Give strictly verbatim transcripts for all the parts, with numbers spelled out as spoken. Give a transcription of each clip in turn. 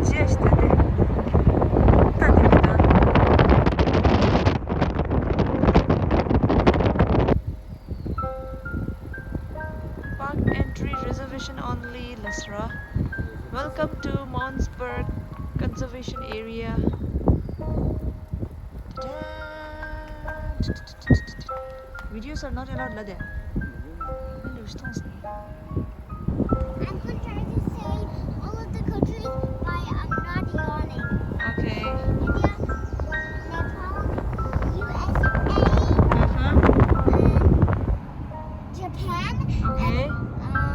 ཅི་ཡ་ཞིག་ད་དེ། ད་དེ་མི་ད། Park entry reservation only ལབ་སོང་ར། Welcome to Mounsburg Conservation Area. Videos are not allowed ལབ་དེ། ཨ་འདྲ་བོ་ཞིག་མཐོང་སོང་། I'm gonna try to say all of the countries, but I'm not yawning. Okay. India, Nepal, U S A, uh-huh, and Japan, okay, and, um,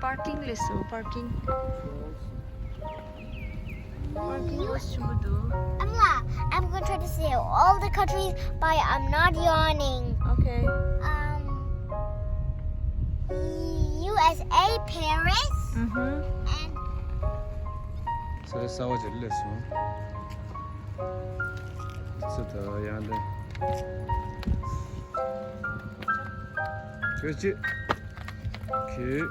parking ལབ་སོང་། Parking. Parking lot ཆེན་པོ་འདུག་ཨ་མ་ལགས། I'm gonna try to say all the countries, but I'm not yawning. Okay. Um, U S A, Paris, mm-hmm, and ས་ས་བ་ཅིག་སླེབས་སོང་། ཙི་ད་ཡང་ལེ། ཁྱོད་ཅི། ཁྱོད།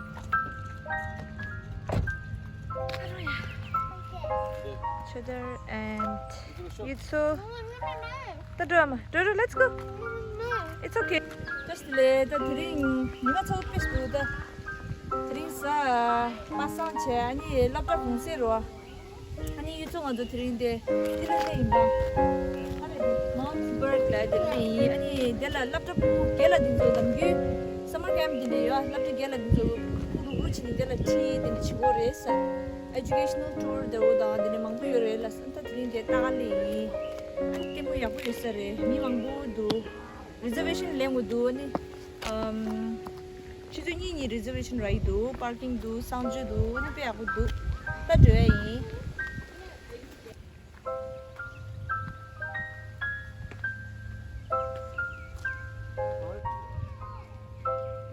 Chowdhury and Yutso. ད་འགྲོ་ཨ་མ། འགྲོ་འགྲོ། Let's go. It's okay. Just ལས་ད་དེ་རིང་ཉི་མ་ཚ་པོ་དཔེ་འདུག་ད་དེ་རིང་གཟའ་པ་སངས་བྱས། ཨ་ནི་སློབ་གྲྭ་གུང་སེང་རེད་བ། ཨ་ནི་ཡུལ་ཚོ་ང་ཚོ་དེ་རིང་དེ་ཏི་ལ་ནས་ཡིན་པ། ཨ་རེ་དེ་Mounsburg ལ་དེ་ནས་ཡིན། ཨ་ནི་དེ་ལ་སློབ་གྲྭ་ཕྲུ་གུ་རྒན་ལགས་འདི་ཚོ་ནམ་རྒྱུན་summer camp དེ་འདྲ་ཡོད། སློབ་གྲྭ་རྒན་ལགས་འདི་ཚོ་ཕྲུ་གུ་རུ་རུ་བྱེད་ནས་དེ་ལ་ཁྲིད་དེ་འདྲ་བྱེད་ཀྱི་ཡོད་རེད་ས། Educational tour འདྲ་བོ་དང་དེ་འདྲ་མང་པོ་ཡོད་རེད་ལ། ས་ད་དེ་རིང་དེ་ལྟ་ག་ལེ་ཡིན། ཨ་ནི་ལྟད་མོ་ཡག་པོ་ཡོད་ས་རེད། མི་མང་པོ་འདུག Reservation ལེན་དགོས་འདུག་ཨ་ནི་ཨམ། ཆུ་ཚོད་གཉིས་གཉིས་reservation རག་གི་འདུག Parking འདུག་གསང་སྤྱོད་འདུག་ཨ་ནི་དཔེ་ཡག་པོ་འདུག་ད་འགྲོ་ཡ་ཡིན།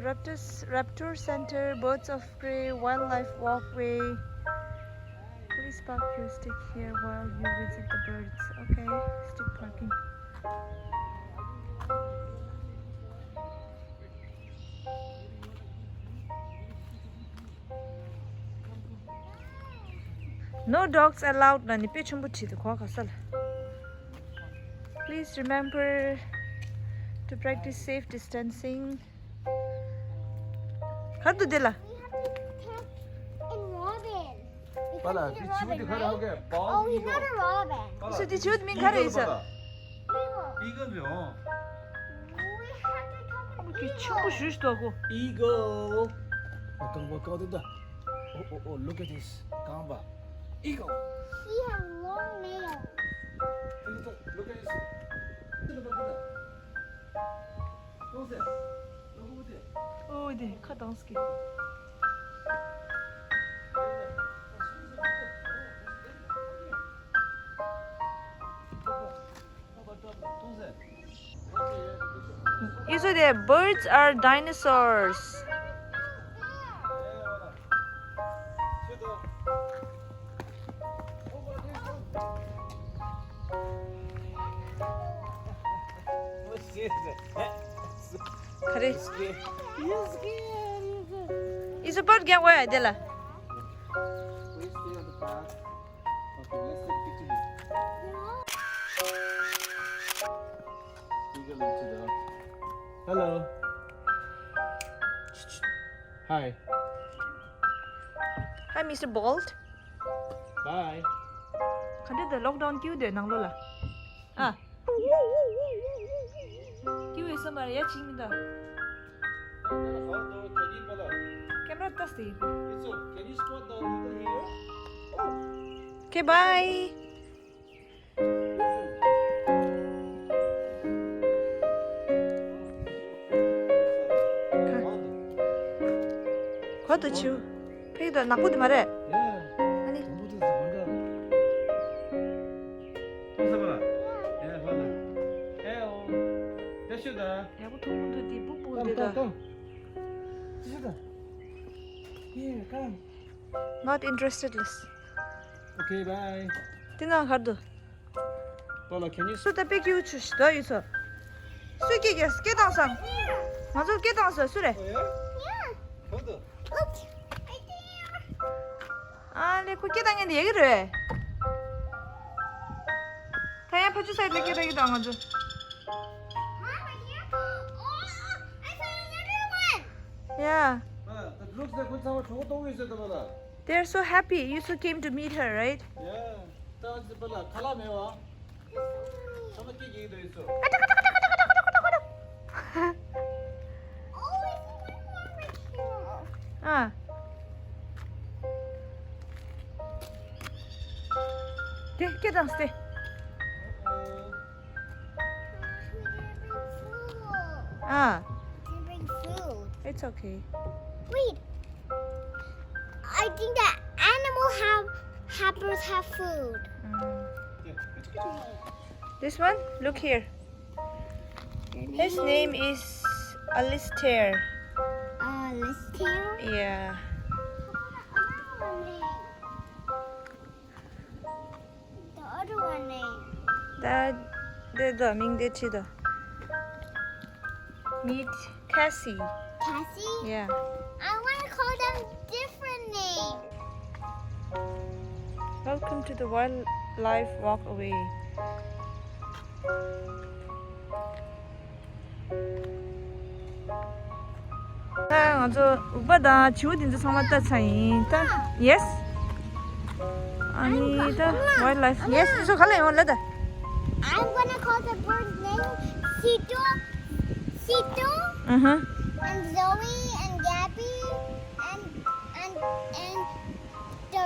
Raptors, Raptor Center, Birds of Prey, Wildlife Walkway. Please park your stick here while you visit the birds. Okay, stick parking. No dogs allowed ལབ་ནི་དཔེ་ཆེན་པོ་བྲིས་འདུག་གོ་ག་ས་ལ། Please remember to practice safe distancing. ག་རེ་འདུག་དེ་ལ། We have to tuck in robin. Because he's a robin, right? Oh, he's not a robin. སུ་དེ་ཆུ་མིང་ག་རེ་ཡིན་ས། Eagle. Eagle རེད་འོ། We have to tuck in eagle. གི་ཆུང་པོ་ཞུ་ཞུ་ཏོ་གོ། Eagle. Oh, come on, go to the. Oh, oh, oh, look at this. Come on. Eagle. He has long nails. Look at this. Look at this. ཨོ་དེ་ཁ་གདངས་ཀྱི། You say that birds are dinosaurs. ག་རེ། It's a bird རྒྱག་དགོས་ཡ་དེ་ལ། Hello. Hi. Hi, Mister Bolt. Bye. ག་འདྲ་འདུག lockdown སྐྱིད་པོ་འདུག་ནང་ལོགས་ལ། ཨ། སྐྱིད་པོ་ཡོད་ས་མ་རེད། ཡ་ཅིག་མི་འདུག Camera ལྟ་སྟེ། It's okay. Can you squat down a little here? Okay, bye. ག་དུ་ཆུ། ཕེག་དང་ནག་པོ་དེ་མ་རེད། ཨ་ནི། ཡག་པོ་མཐོང་མི་འདུག་དེ་སྤུ་སྤུ་འདི་ད། Not interested ལས། Okay, bye. དེ་ན་གར་དུ། Paula, can you སུ་ད་པེ་ཀིའུ་ཆུ་ཞི་དོ་ཡོད་ཚོ། སུ་སྐད་རྒྱག་སྐད་བཏང་སང་། ང་ཚོ་སྐད་བཏང་སོ་སུ་རེད། Oh, yeah? Hold on. ཁོ་སྐད་བཏང་མཁན་དེ་ཡ་གི་རེད། ད་ཡང་ཕ་ཆུ་སའི་ལ་སྐད་བཏང་གི་འདུག་ང་ཚོ། Yeah. It looks like ཁོ་ཚང་མ་གྲོད་ཁོག་ལྟོགས་ཡོད་ཟེར་འདུག་པ་ལ། They're so happy you two came to meet her, right? Yeah. ད་ང་ཚོ་པ་ལ་ཁ་ལག་མེད་པ། ཚང་མ་སྐད་རྒྱག་གི་འདུག་ཡིན་ཚོ། ཨ། དེ་སྐད་བཏང་སྟེ། ཨ། It's okay. Wait. I think that animal have helpers have food. Mm. This one, look here. His name is Alistair. Alistair? Yeah. The other one name. That, the, the, མིང་དེ་བྲིས་དང་། Meet Cassie. Cassie? Yeah. I want to call them different names. Welcome to the wildlife walk away. ད་ང་ཚོ་འུག་པ་དང་བྱིའུ་དེ་ཚོ་ཚང་མ་ལྟ་ཚར་ཡིན་ད། Yes. ཨ་ནི་ད་wildlife. Yes. དེ་ཚོ་ག་ལ་ཡོང་ལ་ད། I'm gonna call the bird name Sito, Sito, Uh-huh. and Zoe and Gabby and, and, and the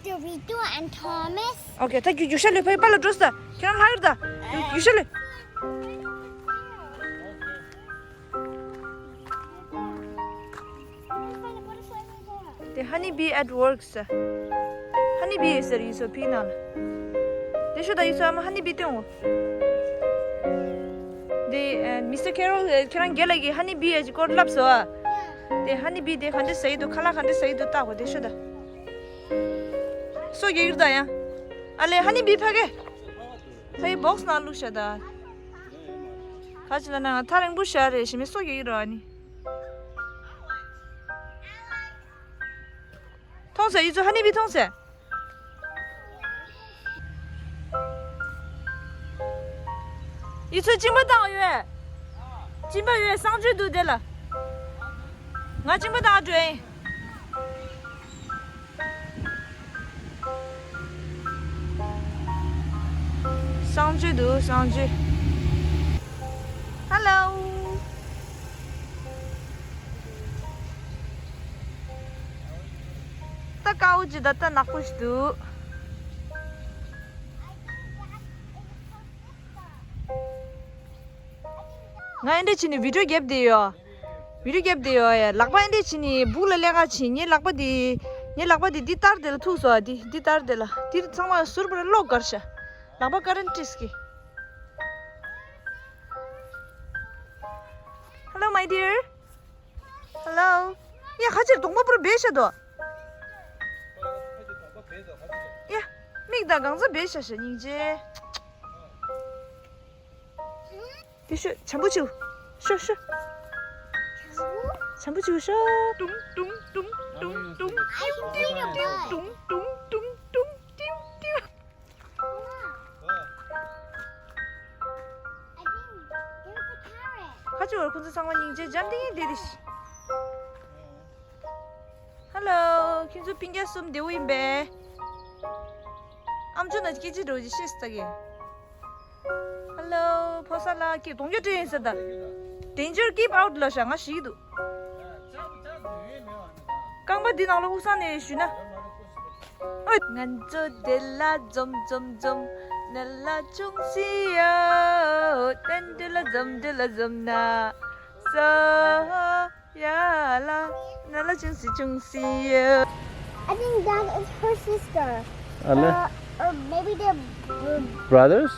Dorito and Thomas. Okay, ད་རྒྱུག་རྒྱུག་ཤ་ལོས་ཕ་ཡི་པ་ལ་འགྲོ་ས། ཁྱེད་རང་ལྷག་ཡོད་ད། རྒྱུག་རྒྱུག་ཤ་ལོས། དེ་honey bee at work ས། Honey bee ཟེར་ཡིན་སོ་ཕི་ནང་ལ། དེ་ཤོད་ད་ཡིན་སོ་ཨ་མ་honey bee སྟོན་འོ། དེ་Mister Carroll ཁྱེད་རང་རྒན་ལགས་ཀྱིས་honey bee ཀྱི་སྐོར་ལབ་སོ་ཨ། དེ་honey bee དེ་ག་འདྲ་ཟ་ཡི་འདུག་ཁ་ལག་ག་འདྲ་ཟ་ཡི་འདུག་ལྟ་གོ་དེ་ཤོད་ད། སོ་རྒྱག་གི་རེད་ད་ཡ། ཨ་ལེ་honey bee ཕ་གི། ཕ་གི་box ནང་བླུགས་ཤག་ད། ག་ཅི་ལ་ན་ང་ཐག་རིང་པོ་ཞིག་རེད་ཞེས་མི་སོ་རྒྱག་གི་རེད་ཨ་ནི། མཐོང་ཟེར་ཡི་ཚོ་honey bee མཐོང་ཟེར། ཡི་ཚོ་གཅིན་པ་བཏང་ཡོད། གཅིན་པ་ཡོད་གསང་སྤྱོད་འདུག་དེ་ལ། ང་གཅིན་པ་བཏང་འགྲོ་ཡིན། གསང་སྤྱོད་འདུག་གསང་སྤྱོད། Hello. ད་དཀར་པོ་ཅིག་ད་ད་ནག་པོ་ཞིག་འདུག་ང་ཨེ་འདྲ་བྱས་ནས་བི་ཌིའོ་རྒྱབ་བསྡད་ཡོད། བི་ཌིའོ་རྒྱབ་བསྡད་ཡོད་ཡ། ལག་པ་ཨེ་འདྲ་བྱས་ནས་སྦུག་ལ་སླེབས་ག་ཕྱིན། ངའི་ལག་པ་དེ། ངའི་ལག་པ་དེ་འདི་ལྟར་དེ་ལ་ཐུག་སོང་། འདི་འདི་ལྟར་དེ་ལ། འདི་ཚང་མ་ཟུར་པར་ལོག་གར་ཤག་ལག་པ་ཀ་རན་ཏིས་ཀི། Hello, my dear. Hello. ཡ་ཁ་ཕྱིར་གདོང་པ་པུར་བེ་ཤ་དོ། ཡ། མིག་དང་གང་ཚ་བེ་ཤ་ཤ་སྙིང་རྗེ། དེ་ཤོད་བྱམས་པོ་བྱེད། ཤོད་ཤོད། བྱམས་པོ་བྱེད་ཤོད། ཏུང་ཏུང་ཏུང་ཏུང་ཏུང་ཏུང་ཏུང་ཏུང་ཏུང་ཏུང་ཏུང་ཏུང་ཏུང་། ཁ་ཅིག་བར་ཁོ་ཚོ་ཚང་མ་སྙིང་རྗེ་འཇམ་ཐིང་ཐིང་བསྡད་དེ། Hello, ཁྱེད་ཚོ་སྤུན་ཀྱག་གསུམ་བདེ་པོ་ཡིན་པས། ཨམ་ཅོག་ནང་སྐད་ཆ་འགྲོ་ཅིག་ཤེས་ས་གི། Hello, ཕོ་གསར་ལགས་ཀྱིས་གདོང་རྒྱུག་སྤྲད་ཡིན་ཟེར་ད། Danger, keep out ལབ་ཤག་ང་ཤི་གི་འདུག་རྐང་པ་འདི་ནང་ལ་ཧུབ་སང་ནས་ཞུས་ན། ཨོ། ང་ཚོ་འདི་ལ་འཛོམས་འཛོམས་འཛོམས། ནི་ལ་ཅུང་ཟི་ཡོད། ཏན་འདི་ལ་འཛོམས་འདི་ལ་འཛོམས་ན། སོ་ཡ་ལ། ནི་ལ་ཅུང་ཟི་ཅུང་ཟི་ཡོད། I think that is her sister. ཨ་ལེ། Uh, or maybe they're br- Brothers?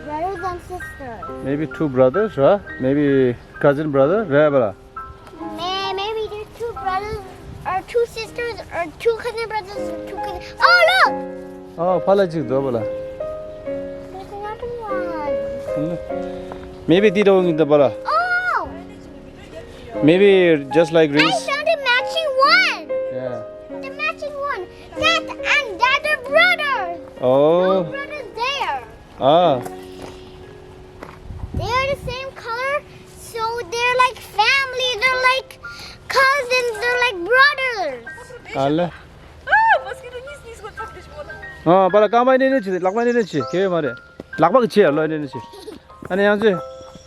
Brothers and sisters. Maybe two brothers, huh? Maybe cousin brother, རེད་པ་ལ། May- Maybe they're two brothers or two sisters or two cousin brothers or two cousin. Oh, look! ཨོ་ཕ་ལ་ཅིག་འདུག་པ་ལ། There's another one. Maybe འདི་འདྲ་བོ་ཡིན་འདུག་པ་ལ། Oh! Maybe just like I Reese. Found a matching one. Yeah. The matching one. That Oh. Brothers there. Ah. They are the same color, so they're like family. They're like cousins. They're like brothers. ཨ་ལེ། ཨ། མོ་སི་ཀི་ཊོ་གཉིས་གཉིས་སྐོར་ཐབས་ཀྱི་ཞིག་ལ། ཨ། པ་ལ་རྐང་པ་ནི་ནི་ཆི། ལག་པ་ནི་ནི་ཆི། ཁེ་མ་རེད། ལག་པ་གི་ཆི་ཡ་ལོ་ནི་ནི་ཆི། ཨ་ནི་ཡང་ཅི།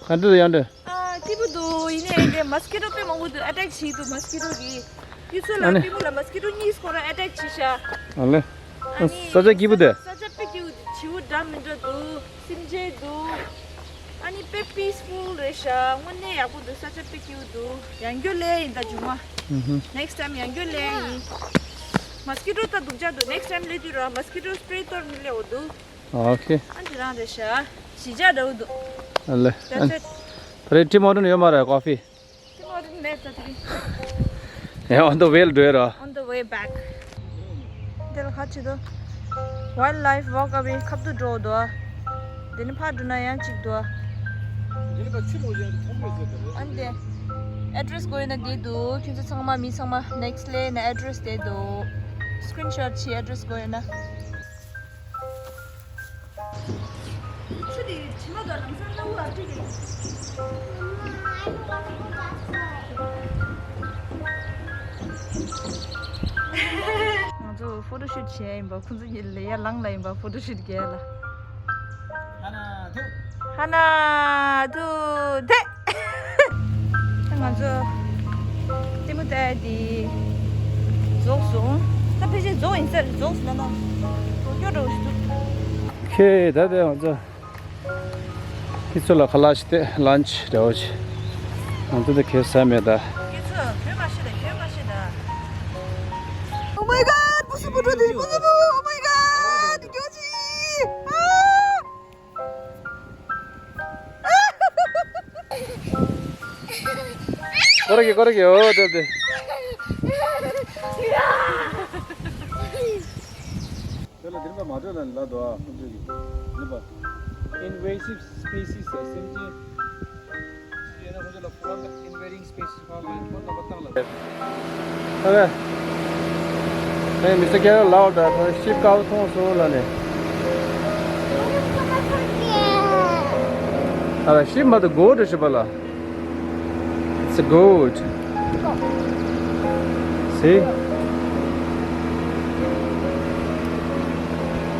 ག་འདྲ་ཡང་འདྲ། ཨ། སྐྱིད་པོ་འདུག་ཡིན་ནའི་དེ་མོ་སི་ཀི་ཊོ་དཔེ་མང་པོ་འདུག་ཨ་ཊེག་བྱེད་འདུག་མོ་སི་ཀི་ཊོ་གིས། ཡུལ་ཚོ་ལ། ཨ་ནི། སྐྱིད་པོ་ལ་མོ་སི་ཀི་ཊོ་གཉིས་སྐོར་ཨ་ཊེག་བྱེད་ཤག་ཨ་ལེ། ཨ་ནི། ས་ཆ་སྐྱིད་པོ་འདུག་ས་ཆ་དཔེ་སྐྱིད་པོ་འདུག་བྱིའུ་འདྲ་མི་འདྲ་འདུག་སེམས་ཅན་འདུག་ཨ་ནི་དཔེ་པིས་ཕུལ་རེད་ཤག་དངོས་གནས་ཡག་པོ་འདུག་ས་ཆ་དཔེ་སྐྱིད་པོ་འདུག་ཡང་སྐྱོ་ལེ་ཡིན་ད་ཇུ་མ། ཨུ་ཧུ། ནེགསི་ཊའིམ་ཡང་སྐྱོ་ལེ་ཡིན། མོ་སི་ཀི་ཊོ་ད་སྡུག་ཅག་འདུག་ནེགསི་ཊའིམ་སླེབས་དུས་ར་མོ་སི་ཀི་ཊོ་སི་པི་རེ་གཏོར་ནས་སླེབས་འོ་འདུག་ཨོ་ཁེ། ཨ་འདི་རང་རེད་ཤག་གཞིས་ཆགས་འདྲ་བོ་འདུག་ཨ་ལེ། That's it. ད་རེས་ཊིམ་ཧོར་ཊན་ཡོད་མ་རེད་ཀོ་ཕི། ཊིམ་ཧོར་ཊན་མེད་ད་དེ་རིང་། ཡ། On the way ལ་འགྲོ་ཡ་ར། On the way back. འདི་ལ་ཁ་ཆེ་དོ། Wildlife walk away ཁབ་ཏུ་འགྲོ་འདུག་དེ་ནི་ཕར་འགྲོ་ན་ཡང་གཅིག་འདུག་ཨ་ནི་དེ། ཨེ་ཌི་རེ་སི་དགོས་ཡོད་ན་འདི་འདུག་ཁྱོད་ཚོ་ཚང་མ་མི་ཚང་མ་ནེགསི་ཊི་ལེ་ན་ཨེ་ཌི་རེ་སི་དེ་འདུག་སི་ཀི་རིན་ཤོཊ་བྱེད་ཨེ་ཌི་རེ་སི་དགོས་ཡོད་ན། ཆུ་དེ་དྲི་མ་དང་ལམ་སང་སྣ་བུག་ཨ་ཅིག་རེད། ང་ཚོ་ཕོ་ཊོ་ཤུཊ་བྱས་ཡིན་པ། ཁོང་ཚོ་གཉིས་ལ་ཡར་ལངས་ལ་ཡིན་པ། ཕོ་ཊོ་ཤུཊ་རྒྱལ་ལ། ཧ་ན་ཐུ། ཧ་ན་ཐུ་ཐེ། ད་ང་ཚོ་ལྟད་མོ་ལྟ་ཡ་དེ་རྫོགས་སོང་། ད་ཕལ་ཆེར་རྫོགས་ཡིན་ས་རེད། རྫོགས་སོང་ན་ན་རོ་སྐྱོ་འགྲོ་ཞིག་འདུག་ཁེ། ད་ལྟ་ང་ཚོ་ཁྱེད་ཚོ་ལ་ཁ་ལག་ཅིག་སྟེར། ལན་ཆི་འདྲ་བོ་ཅིག་ང་ཚོ་འདི་ཁེ་ས་མེད་ད། ཁྱེད་ཚོ་གྱོན་མ་ཤེས་ད། གྱོན་མ་ཤེས་ད། Oh my God! ཕུ་སུ་ཕུ་ཕུ་ཕུ་ཕུ། Oh my God! གྱོན་ཅི། ཨ། སྐོར་གི་སྐོར་གི། ཨོ་དེ་དེ། དེ་ལ་དེ་རིམ་པ་མ་འགྲོ་ན་ལ་དོ་ཨ་ཁོང་ཚོས་ཀྱི་ནི་པ། Invasive species ཟེར་སེམས་ཅན། ཡིན་ན་ཁོང་ཚོ་ལ་ཕོན་ད་invading species ཕར་ལ་ཕོན་ད་པ་བཏང་ལ། ཨ་ལེ། ཨེ། མི་སི་ཀེ་ར་ལའོ་ད་ཤིབ་ཀའོ་མཐོང་སོང་ལ་ནི། ཨ་ལེ། ཤིབ་མ་ད་གོ་ད་ཤིབ་པ་ལ། It's a goat. See?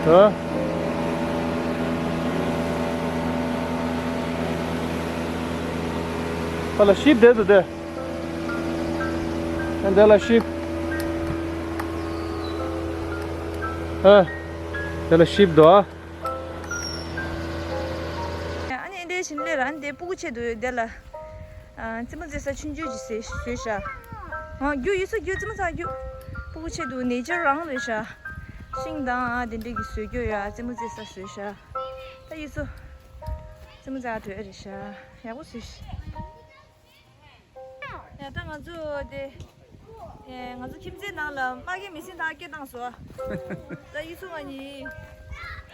Huh? ཨ་ལ་ཤིབ་དེ་དུ་དེ། ཨ་དེ་ལ་ཤིབ། ཨ། དེ་ལ་ཤིབ་དོ། ཨ་ནི་ཨེ་འདྲའི་བྱིན་ལེ་ར་ཨ་ནི་དེ་སྤུ་གུ་ཆེད་དུ་དེ་ལ། ཨ། རྩེད་མོ་རྩེ་ས་ཆུང་ཆུང་ཅིག་བཟོས་བཟོས་ཤག་ཨ། རྒྱུ་ཡུལ་ས་རྒྱུ་རྩེད་མོ་རྩེ་རྒྱུ། སྤུ་གུ་ཆེད་དུ་ནེ་ཅར་རང་རེད་ཤག་ཤིང་དང་ཨ་དེ་འདྲའི་གི་བཟོས་རྒྱུ་ཡ་རྩེད་མོ་རྩེ་ས་བཟོས་ཤག་ད་ཡུལ་ས་རྩེད་མོ་རྩེ་འགྲོ་ཡ་རེད་ཤག་ཡག་པོ་བཟོས་ཤག་ཡ་ད་ང་ཚོ་དེ། ཨེ། ང་ཚོ་ཁྱིམ་མཚེས་ནང་ལ་མ་གི་མི་སེར་དག་སྐད་བཏང་སོང་། ད་ཡུལ་ས་ང་གཉིས།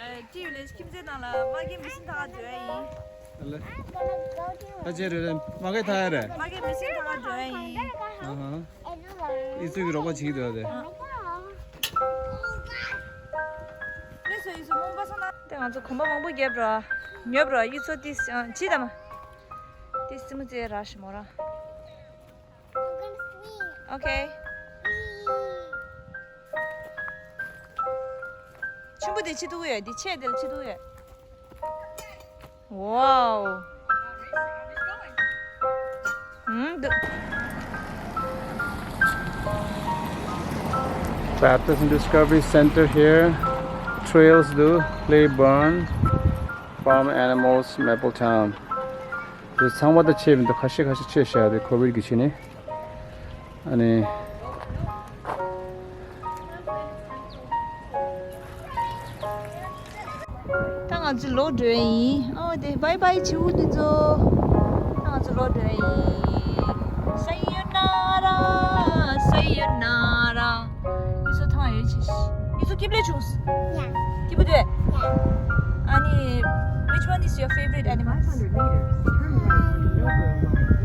ཨེ། ཅི་ཡོད་ལས་ཁྱིམ་མཚེས་ནང་ལ་མ་གི་མི་སེར་དག་འགྲོ་ཡ་ཡིན། ཨ་ལེ། ད་ཅི་རེད་རེད། མ་གི་ཐ་ཡ་རེད། མ་གི་མི་སེར་དག་འགྲོ་ཡ་ཡིན། ཨ་ཧ། ཡུལ་ས་གི་རོགས་པ་བྱེད་ཀྱི་འདུག་ཨ་དེ། ཨ། ལས་སོ་ཡུལ་ས་རྨོངས་པ་སོང་ན། དེ་ང་ཚོ་གོམ་པ་མང་པོ་བརྒྱབ་ར། ཉོབ་ར་ཡུལ་ས་ཏིས་ཅི་དམ། དེ་རྩེད་མོ་རྩེ་ར་ཞིག་མོ་ར། Okay. ཆུན་པོ་དེ་ཆི་ཐུག་ཡོད། དེ་ཆེ་དེ་ལ་ཆི་ཐུག་ཡོད། Wow. ཧུམ། འདུག Baptist Discovery Center here. Trails འདུག Claiborne. Farm animals, Maple Town. དེ་ཚང་མ་ད་ཆེ་མི་འདུག་ཁ་ཤས་ཁ་ཤས་ཆེ་ཤག་དེ་ཁོ་བིཌ་གི་ཆེ་ནི། ཨ་ནི། ད་ང་ཚོ་ལོག་འགྲོ་ཡ་ཡིན། ཨོ་དེ་བའི་བའི་བྱིའུ་འདི་ཚོ། ད་ང་ཚོ་ལོག་འགྲོ་ཡ་ཡིན། Sayonara, sayonara. ཡུལ་ས་ཐང་ཡོད་ཆེ། ཡུལ་ས་སྐྱིད་པོ་ལས་བྱུང་། Yeah. སྐྱིད་པོ་དེ། Yeah. ཨ་ནི། Which one is your favorite animal? Five hundred meters, turn right onto Millville Line.